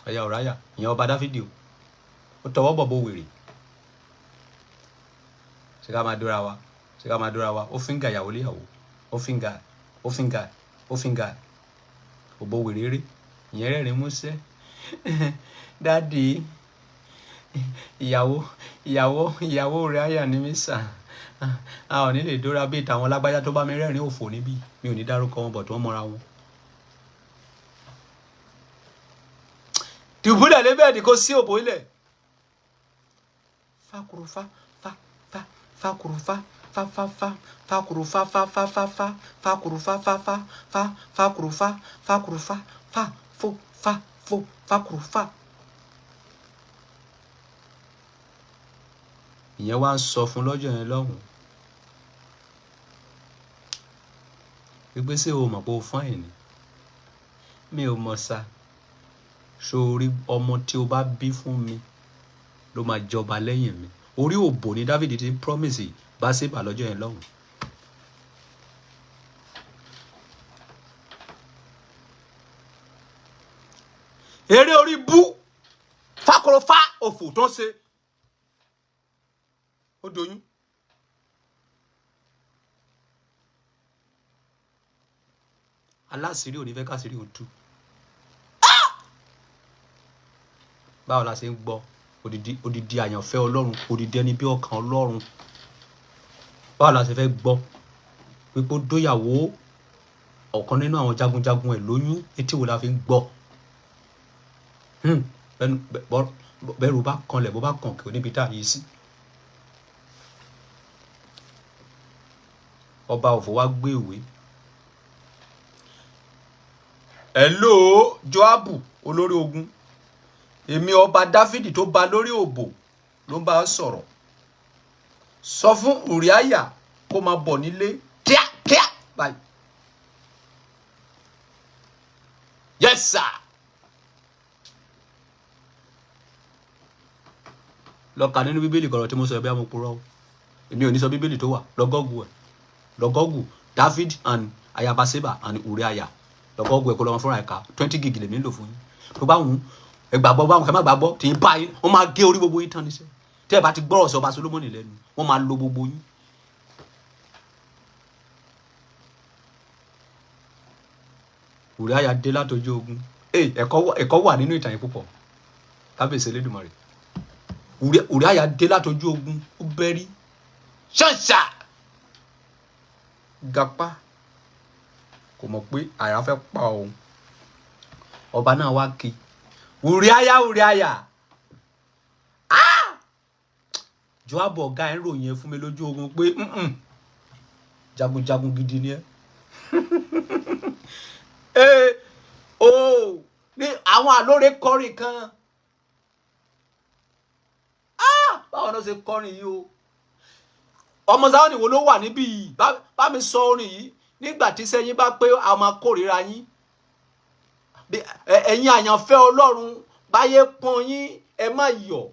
S1: aya Ùríáyà, ìyẹn ọba Dáfídì o, ó tọwọ́ bọ̀ bó wèrè. Ṣé ká máa dóra wa? Ṣé ká máa dóra wa? Ó fíńgà ìyàwó léyàwó, ó fíńgà, ó fíńgà, ó fíńgà, òbó wèrè rí, ìyẹn rẹ́rìn músẹ́. Dádì, ìyàwó Ùríáyà ni mí sà. A ò ní lè dóra bíi tàwọn lágbájá tó bá mi rẹ́rìn òfò níbí. Mi ò ní dárúkọ wọn bọ̀ tí wọ́n mọ́ra wọn. Dùbúlẹ̀ lé bẹ́ẹ̀dì kó sí òbò ilẹ̀. Fakurufa fa fa fakurufa fa fa fa fakurufa fa fa fa fa fakurufa fa fa fa fakurufa fakurufa fa fo fa fo fakurufa. Ìyẹn wá ń sọ fún lọ́jọ́ yẹn lọ́hùn-ún wípé ṣé o mọ̀ pé o fáìn ni? Mi ò mọ̀ sá. Sórí ọmọ tí o bá bí fún mi ló máa jọba lẹ́yìn mi. Orí òbò ni Dáfídì ti ń promise Báṣíbà lọ́jọ́ yẹn lọ́hùn. Eré orí bú fákọrọfá òfò tó ń ṣe. Ó doyún. Aláṣírí ò ní fẹ́ káṣírí ò tú. Báwo la ṣe ń gbọ́ odidi àyànfẹ́ Ọlọ́run, odidi ẹni bí ọkàn Ọlọ́run? Báwo la ṣe fẹ́ gbọ́ wípé ó dóyàwó ọ̀kan nínú àwọn jagunjagun ẹ̀ lóyún? Etí wo la fi ń gbọ́? Bẹ́rù bá kanlẹ̀, bó bá kàn kí o níbi tá a yí sí. Ọba òfò wá gbé ìwé. Hello, Joabu, olórí ogun. Èmi ọba Dáfídì tó ba lórí òbò ló ń bá a sọ̀rọ̀. Sọ fún Ùríáyà kó máa bọ̀ nílé kíákíá báyìí. Yes sir. Lọ kà nínú Bíbélì kọ̀rọ̀ tí mo sọ ẹ̀ bí a mo purọ́ o. Èmi ò ní sọ Bíbélì tó wà. Lọ gọ́gù ẹ̀. Lọ gọ́gù David and aya Bathsheba and Ùríáyà. Lọ gọ́gù ẹ̀ kó lọ́wọ́ fúnra ẹ̀ ká. 20 gig lèmi ń lò fún yín. Tó bá wù ú, ẹ gbàgbọ́, báwọn kẹ́ má gbàgbọ́, tí ń bá yín, wọ́n máa gé orí gbogbo yín tán níṣẹ́. Tẹ́ ẹ bá ti gbọ́rọ̀ sí ọba Solomoni lẹ́nu, wọ́n máa lo gbogbo yín. Ùríáyà dé látọjú ogun. Ẹ̀kọ́ wà nínú ìtàn yìí púpọ̀. Kábíyèsí Elédùmarè. Ùríáyà dé látọjú ogun, ó bẹ́rí. Ṣànṣà! Gapá kò mọ̀ pé àrá fẹ́ pa òun. Ọba náà wá kí. Ùríáyà, Ùríáyà. Joabu ọ̀gá ẹ̀ ń ròyìn ẹ fún mi lójú ogun pé jagunjagun gidi ni ẹ. Ní àwọn àlóore kọrin kan. Báwo náà ṣe kọrin yìí o? Ọmọ Sáwọ́nì wo ló wà níbí yìí? Bá mi sọ orin yìí. Nígbà tí sẹ́yìn bá pé a máa kórìíra yín. Ẹ̀yin àyànfẹ́ Ọlọ́run, báyé pọ́n yín, ẹ má yọ̀.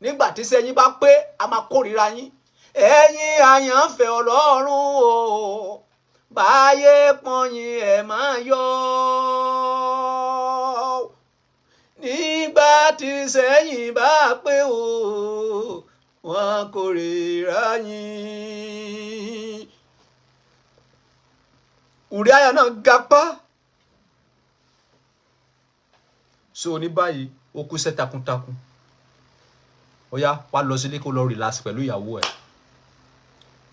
S1: Nígbà tí sẹ́yìn bá pé a máa kórìíra yín. Ẹ̀yin àyànfẹ́ Ọlọ́run o, báyé pọ́n yín, ẹ má yọ̀. Nígbà tí sẹ́yìn bá pé o, wọ́n kórìíra yín. Ùríáyà náà gapá. So ní báyìí, ó kúṣẹ́ takuntakun. Ó yá, wá lọ sílé kó lọ relax pẹ̀lú ìyàwó ẹ̀.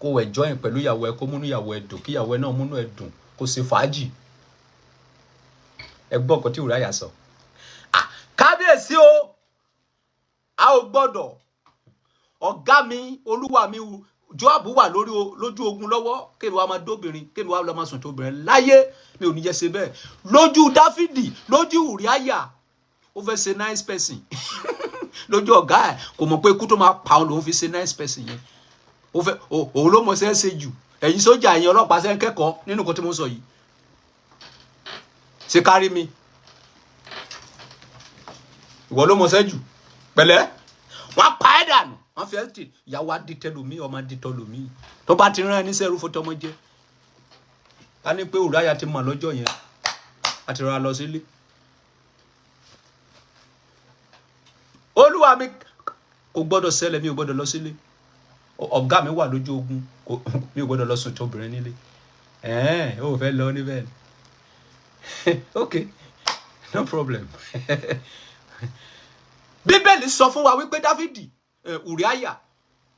S1: Kó enjoy pẹ̀lú ìyàwó ẹ̀, kó múnú ìyàwó ẹ̀ dùn, kí ìyàwó ẹ̀ náà múnú ẹ̀ dùn, kó ṣe fàájì. Ẹ gbọ́ nǹkan tí Ùríáyà sọ. Kábíyèsí o, Ò gbọ́dọ̀, ọ̀gá mi, olúwa mi Joab wà lórí lójú ogun lọ́wọ́, kémi wá máa dóbìnrin, kémi wá lọ máa sùn tóbìnrin láyé. Mi ò ní jẹ́ ṣe bẹ́ẹ̀ lójú Dáfídì, lójú Ùríáyà. Ó fẹ́ ṣe nice person lójú ọ̀gá ẹ̀, kò mọ̀ pé ikú tó máa pa òun lòun fi ṣe nice person yẹn. Ó fẹ́ òun ló mọ̀ ṣe é ṣe jù. Ẹ̀yin sójà, ẹ̀yin ọlọ́pàá, ṣe ń kẹ́kọ̀ọ́ nínú nǹkan tí mo ń sọ yìí? Ṣe kárí mi, ìwọ ló mọ̀ ṣẹ́ jù. Pẹ̀lẹ́, wọ́n pa ẹ́ dànù, wọ́n fi ẹ́ tì. Ìyàwó adìtẹ́lómi, ọmọ adìtọ́lómi tó bá ti rán ẹ níṣẹ́ irúfẹ́ tọmọ jẹ́. Ká ní pé Ùráyà ti mọ̀ lọ́jọ́ yẹn, a ti rọra lọ sílé. Olúwa mi, kò gbọ́dọ̀ ṣẹlẹ̀, mi ò gbọ́dọ̀ lọ sílé. Ọ̀gá mi wà lójú ogun, mi ò gbọ́dọ̀ lọ sùn tóbìnrin nílé. Ẹ̀ẹ́n, ó fẹ́ lọ níbẹ̀ ni. Ok, no problem. Bíbélì sọ fún wa wípé Dáfídì, Ùríáyà,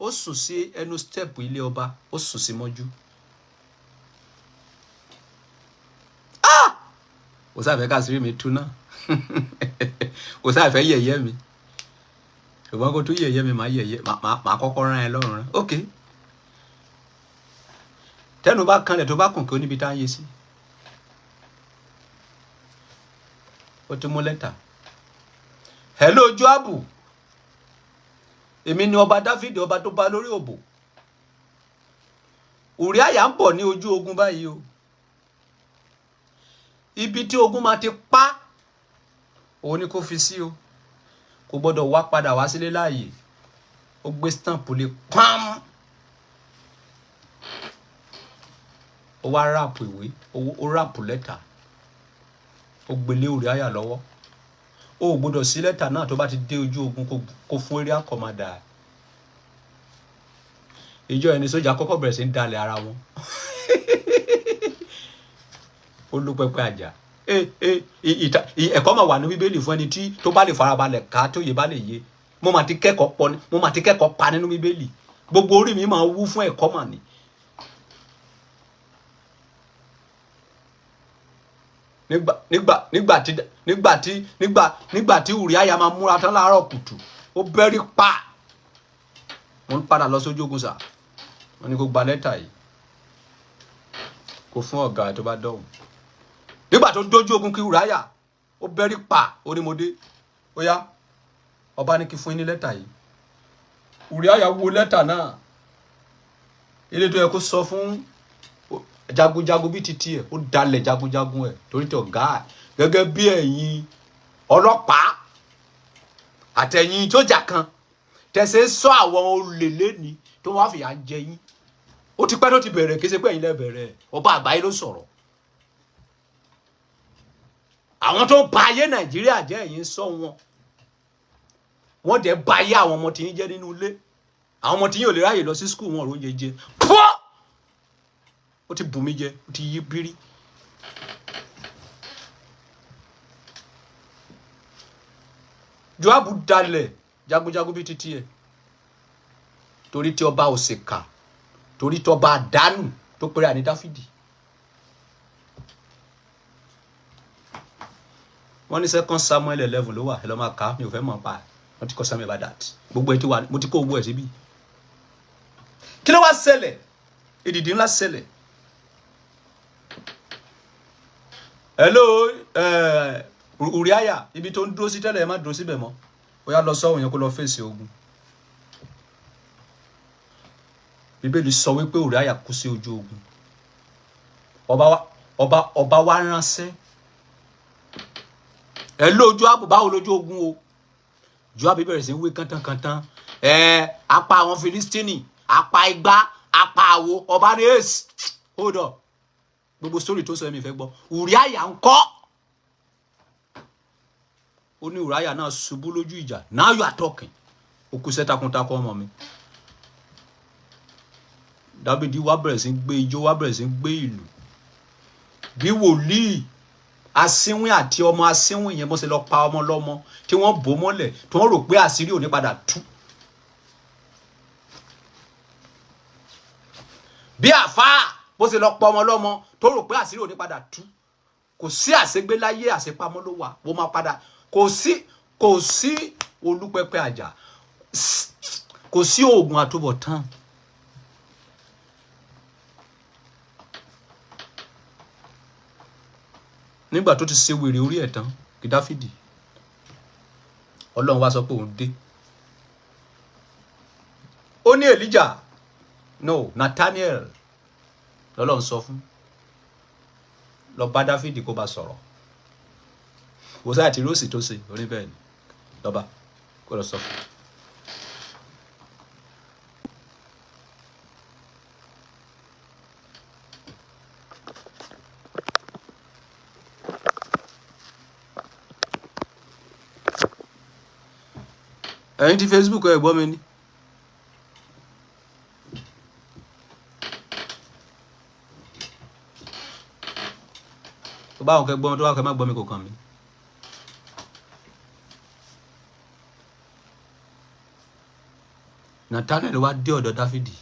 S1: ó sùn sí ẹnu step ilé ọba, ó sùn sí mọ́jú. Kò sáfẹ́ káṣírí mi tú náà, kò sáfẹ́ yẹ̀yẹ́ mi, ṣùgbọ́n kó tún yẹ̀yẹ́ mi, máa yẹ̀yẹ́, máa kọ́kọ́ rán ẹ lọ́rùn rán. Ok, tẹnu bá kanlẹ̀ tó bá kùn kí ó níbi tá a yé sí. Ó tún mú lẹ́tà. Hello Joabu, èmi ni ọba Dáfídì, ọba tó bá lórí òbò. Ùríáyà ń bọ̀ ní ojú ogun báyìí o. Ibi tí ogun máa ti pa òun ni kò fi sí o, kò gbọ́dọ̀ wá padà wá sílé láàyè. Ó gbé stamp lé pam, ó wá ráàpù ìwé, ó ráàpù lẹ́tà, ó gbélé Ùríáyà lọ́wọ́. Ó ò gbọ́dọ̀ sí lẹ́tà náà tó bá ti dé ojú ogun, kó fún area commander. Ìjọ ẹni sójà kọ́kọ́ bẹ̀rẹ̀ sí ń dalẹ̀ ara wọn. Ó lú pẹpẹ àjà. Ẹ̀kọ́ máa wà ní Bíbélì fún ẹni tí tó bá lè farabalẹ̀ ká, tó yé bá lè yé. Mo máa ti kẹ́kọ̀ọ́ pọ̀, mo máa ti kẹ́kọ̀ọ́ pa nínú Bíbélì. Gbogbo orí mi máa wú fún ẹ̀kọ́ mà ní. Nígbà nígbà nígbà tí nígbà tí nígbà nígbà tí Ùríáyà máa múra tán láàárọ̀ kùtù, ó bẹ́rí pa. Mo ń padà lọ sójú ogun sà, wọ́n ní kó gba lẹ́tà yìí, kó fún ọ̀gá tó bá dọ̀hùn. Nígbà tó dójú ogun kí Ùríáyà, ó bẹ́rí pa, ó ní mo dé, ó yá, ọba ní kí fún yín ní lẹ́tà yìí. Ùríáyà wo lẹ́tà náà, ilé tó yẹ kó sọ fún jagunjagun bíi titi ẹ̀, ó dalẹ̀ jagunjagun ẹ̀ torí tí ọ̀gá ẹ̀. Gẹ́gẹ́ bí ẹ̀yin ọlọ́pàá àtẹ̀yin sójà kan tẹ̀sẹ̀ sọ àwọn olè lẹ́ni tó wá fìyà jẹ yín, ó ti pẹ́ tó ti bẹ̀rẹ̀, kí ṣe pé ẹ̀yin lẹ bẹ̀rẹ̀. Ọba àgbáyé ló sọ̀rọ̀. Àwọn tó ba ayé Nàìjíríà jẹ́, ẹ̀yin sọ wọn, wọ́n dẹ̀ ba ayé àwọn ọmọ tí yín jẹ́ nínú ilé. Àwọn ọmọ tí yín ò lè ráyè lọ sí school, wọn ò róúnjẹ jẹ. Pọ́ ó ti bù mí jẹ, ó ti yí bírí. Joabu dalẹ̀ jagunjagun bíi titi ẹ̀ torí tí ọba òṣèkà, torí tí ọba àdánù tó pèrè àní Dáfídì. Wọ́n ní Second Samuel 11 ló wà, ẹ lọ́ máa kà á, mi ò fẹ́ mọ̀ pa ẹ̀. Wọ́n ti kọ́ Samuel about that. Gbogbo ẹ ti wà, mo ti kó owó ẹ̀ síbí. Kí ló wá ṣẹlẹ̀? Èdìdì ńlá ṣẹlẹ̀. Hello, Ùríáyà, ibi tó ń dúró sí tẹ́lẹ̀, ẹ má dúró síbẹ̀ mọ́. Ó yá, lọ sọ́hùn yẹn, kó lọ fèsì ogun. Bíbélì sọ wípé Ùríáyà kú sí ojú ogun. Ọba wa ránṣẹ́. Ẹ lójú ààbò, báwo lójú ogun o? Joabu bẹ̀rẹ̀ sí ń wí kántánkántánt. Ẹ apá àwọn Filistini, apá igbá, apá àwo. Ọba ní ace, hold up. Gbogbo story tó sọ, ẹ̀mí fẹ́ gbọ́. Ùríáyà ń kọ́? Ó ní Ùríáyà náà ṣubú lójú ìjà. Now you are talking. Ó kú sẹ́ takuntakun ọmọ mi. Dábìdì wá bẹ̀rẹ̀ sí ń gbé ijó, wá bẹ̀rẹ̀ sí ń gbé ìlú bí wòlíì asínwín àti ọmọ asínwín yẹn bó ṣe lọ pa ọmọ lọ́mọ tí wọ́n bò mọ́lẹ̀, tí wọ́n rò pé àṣírí ò ní padà tú. Bí àfáà bó ṣe lọ pa ọmọ lọ́mọ tó rò pé àṣírí ò ní padà tú. Kò sí àṣegbé láyé, àṣepamọ́ ló wà, wọ́n máa padà. Kò sí, kò sí olúpẹpẹ àjà. Kò sí oògùn àtúbọ̀tán. Nígbà tó ti ṣe wèrè orí ẹ̀ tán kí Dáfídì, Ọlọ́run wá sọ pé òun dé. Ó ní Elijah, no, Nathaniel lọ́lọ́run sọ fún, lọ bá Dáfídì kó bá sọ̀rọ̀. Wòsàn àti Rósì tó ṣe orí bẹ́ẹ̀ ni lọ́ba kó lọ sọ fún. Ẹ̀yin ti Facebook ẹ gbọ́ mi ni. Tó bá àwọn kẹ gbọ́ mi, tó bá kẹ má gbọ́ mi, kò kàn mí. Nathaniel wá dé ọ̀dọ̀ Dáfídì.